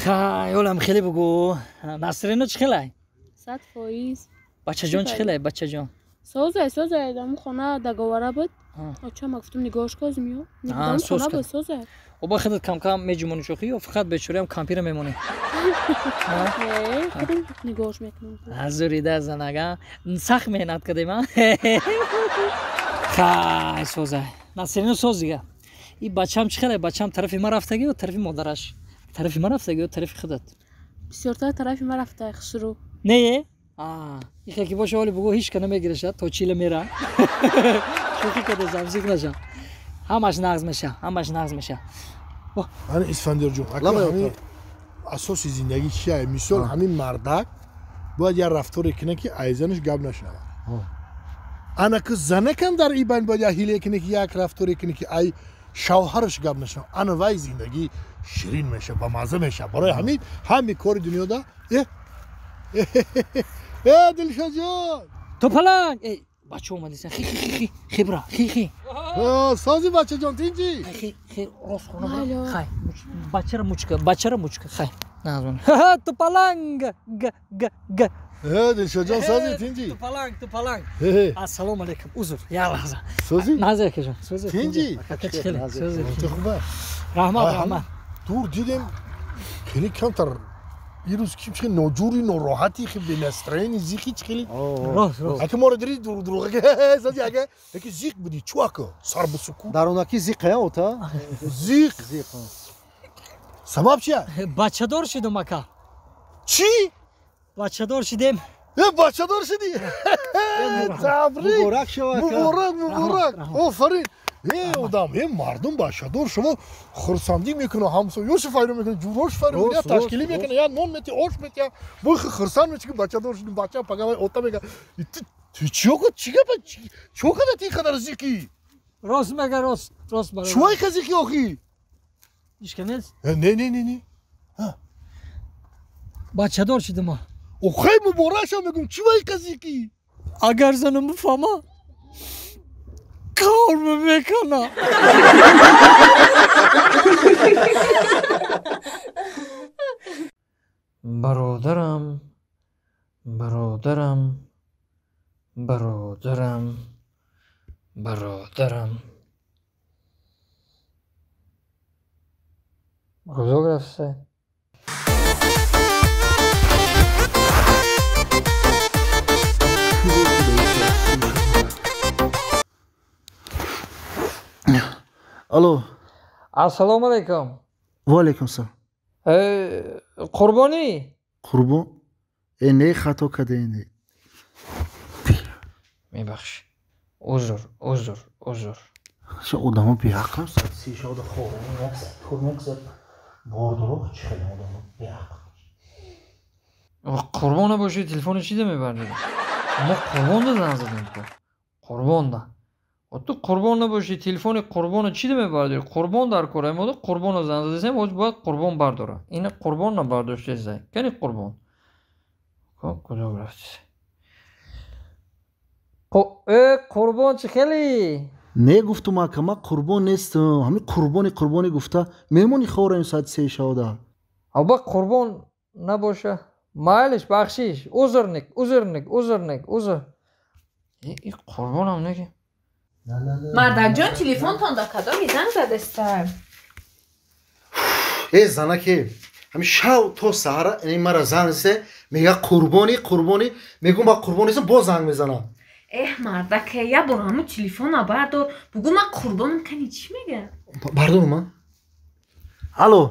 Хай, олам хеле бугу. Насрино чӣ хелай? 100%. Бачаҷон чӣ хелай, бачаҷон? Созай, созай, даму хона договора буд. Очама гуфтум нигоҳш козм ё. Даму хона буд, созай. Оба худат кам-кам меҷумонӣ шохӣ ё фақат бечораам кампира мемонӣ? Не, худам нигоҳш мекунам. Азурида занага. Сахт меҳнат кардем, а? Хай, созай. Насрино соз дига. И бачам чӣ хелай? Бачам тарафи ма рафтагӣ ё тарафи модараш? Тарафи ма рафтагӣ ё тарафи худат? Бисёртар тарафи ма рафта, хушрӯ. Не? Ихе ки боша, оли бугу ҳеч ка намегиреша, то чила мера. Шӯхӣ када замзик наша. Ҳамаш нағз меша, ҳамаш нағз меша. Ани Исфандиёрҷон, ҳамин асоси зиндагӣ чия? Мисол, ҳамин мардак бояд як рафторе кунад, ки айзанаш гап нашавад. Ана ки занакам дар ин байн бояд як ҳиле кунад, ки як рафторе кунад, ки ай шавҳараш гап нашавад. Ана вай зиндагӣ ширин мешавад, бамазза мешавад. Барои ҳамин ҳамин кори дунёда э Дилшодҷон, ту паланг бача омадисан, хи хи хи хи бра хи хи. Сози бачаҷон, тинҷи? Хи хи, рост хона бра. Хай, бачара мучка, бачара мучка, хай. Ту паланг г г г. Дилшодҷон, сози, тинҷи? Ту паланг, ту паланг. Ассалому алайкум, узр, як лаҳза. Сози? Назир акаҷон, сози. Тинҷи? Сози. Ту хуба? Раҳмат, раҳмат. Дур дидем, хеле камтар ирӯз ким чихел ноҷури, нороҳати, хел бенастроени, зиқи чихели. Рост, рост. Ака моро дири дуруға сози, ага яки зиқ буди, чу ака сар бисуку. Даронаки зиқ я ота? Зиқ. Зиқ. Сабаб чия? Бачадор шудам, ака. Чӣ? Бачадор шудем. Э, бачадор шудӣ? Табрик! Муборак шава, ака. Муборак, муборак. Офарин. Э, одам, э, мардум бачадор шумо хурсандӣ мекунад, ҳамсоёшо файро мекунад, ҷурош файро мекунад, ташкилӣ мекунад, я нон мети, ош мети, бой хурсанд меши, ки бачадор шудӣ, бача пага ота мега. Ту чӣ ка, чӣ гапа, чӣ када ти қадар зиқӣ? Рост мега, рост, рост бародар. Чӯй ка зиқӣ охи? Ишка нест? Не, не, не, не. Бачадор шудам. Охай, муборак шав, мегум, чӣ ка зиқӣ? Агар занам бифаҳма, кор мекунам. Бародарам, бародарам, бародарам, бародарам. Куҷо рафта? Алло. Ассалому алайкум. Ва алайкум салом. Қурбонӣ? Қурбон? Э, не, хато кадаен. Мебахш. Узр, узр, узр. Ша одамо беақлам, соат се шабда хобам, як кор мекзад. Бордуроқ чӣ хеле одамо беақл. Қурбон набоши, телефони чӣ да мебардорӣ? Мо Қурбонда занг задем ку. Қурбонда. Ту қурбон набоши, телефони Қурбона чӣ да мебардорӣ? Қурбон дар кора мода, Қурбона занг задасем, ҳоз бояд Қурбон бардора. Ина Қурбон набардоштесай. Кани Қурбон? Куҷо рафтис? Э, Қурбон чӣ хеле? Не гуфтум, ака, ман қурбон нестам. Ҳамин қурбони, қурбонӣ гуфта меҳмони хораем соати се шавда. Алба Қурбон набоша. Майлиш, бахшиш. Узрник, узрник, узрник, узр. И Қурбонам неки. Мардакҷон, телефонтон да кадоми занг задаста? Э, занаке, ҳамин шав то саҳара ин мара занг засе, мега қурбонӣ, қурбонӣ, мегӯм ба қурбон нестам, боз занг мезанам. Эҳ, мардаке, як бор ҳамун телефона бардор, бугӯ ман қурбонам, кани чӣ мега? Бардорум ман? Алло.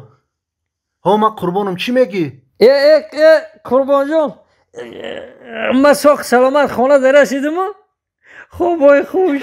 Ҳо, ман қурбонам, чӣ мегӣ? Э, э, э, Қурбонҷон, ман соқ саломат хона дарасидиму? Хобой хуш.